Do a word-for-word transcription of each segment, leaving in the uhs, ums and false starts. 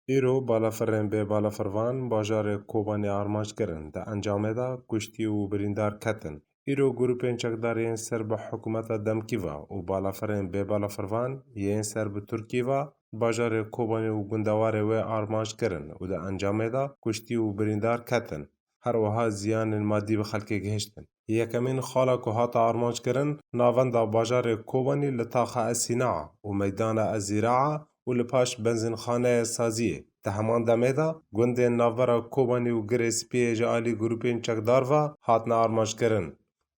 Îro balafirên bê balafirvan bajarê Kobanê armanc kirin, di encamê de kuştî û birîndar ketin. Îro grûpên çekdar yên ser bi hikûmeta demkî ve û balafirên bê balafirvan yên ser bi Tirkî ve bajarê Kobanê û gundewarê wê armanc kirin û di encamê de kuştî û birîndar ketin. Her wiha ziyanên madî bi xelkê gihiştin. Yekemîn xala ku hate armanc kirin navenda bajarê Kobanî li taxa Esîna û meydana Ezîraa û li paş benzînxaneya saziyê. Di heman demê de gundên navbera Kobanî û Girê Spiyê ji alî grûpên çekdar ve hatine armanc kirin.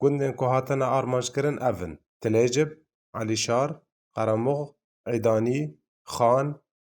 Gundên ku hatine armanc kirin ev in: Tilêcib, Elîşar, Qeremox, Îdanî, Xan,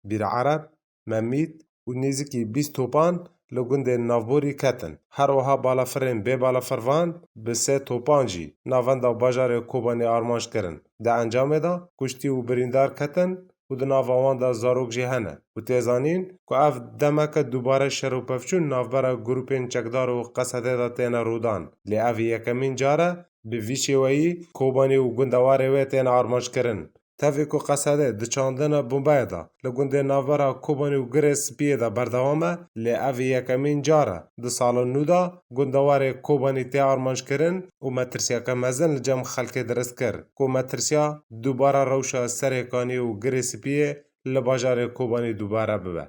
Bîr Ereb, Memît û nêzîkî bîst topan li gundên navborî ketin. Her wiha balafirên bê balafirvan bi sê topan jî navenda bajarê Kobanê armanc kirin. Di encamê de kuştî û birîndar ketin û di nava wan de zarok jî hene û tê zanîn ku ev demeke dubare şer û pevçûn navbera grûpên çekdar û Qesedê de têne rûdan. Lê ev yekemîn car e bi vî şêweyî Kobanî û gundewarê wê têne armanc kirin. Tevî ku Qesedê di çandina bombeyê de li gundên navbera Kobanî û Girê Spiyê de berdewam e, lê ev yekemîn car e di sala nû de gundewarê Kobanî tê armanc kirin û metirsiyeke mezin li cem xelkê dirist kir ku metirsiya dubare rewşa Serêkanî û Girê Spiyê li bajarê Kobanî dubare bibe.